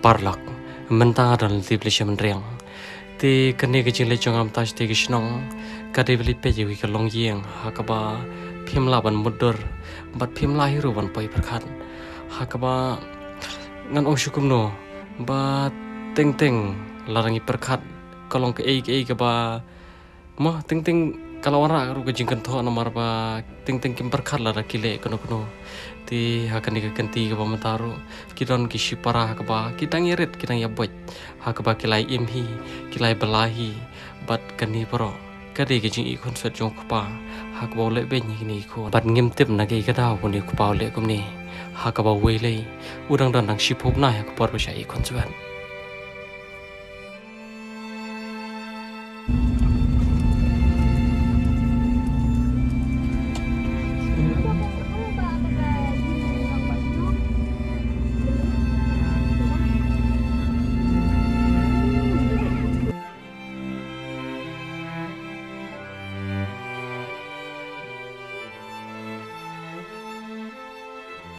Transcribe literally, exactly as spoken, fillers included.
Paralok, mynta don lei tip lei sha mynriang. Te kane ka jingleit jong nga mynta sha te ka shnong ka dei ba leit peit ïa ka longïing ha kaba phim lah ban mutdur bad phim lah hi ruh ban poi pyrkhat. Ha kaba ngan ong shu kumno ba teng teng lada ngi pyrkhat ka long kaei kaei kaba mo teng teng ka la wanrah ruh ka jingkynthoh namar ba teng teng kim pyrkhat lada ki leh kano kano. Te ha kane ka kynti kaba mynta ruh ki don ki shipara ha kaba ki dang ïarit ki dang ïaboit ha kaba ki la im hi, ki la bylla hi. Bad kane baroh ka dei ka jingïeit khunswet jong u kpa ha kaba u leh beiñ ïa kine ki khun. Bad ngim tip na kaei ka daw ba une u kpa u leh kumne ha kaba uwei lei u dang don dang shiphew bnai ha ka por ba shah ïeit khunswet.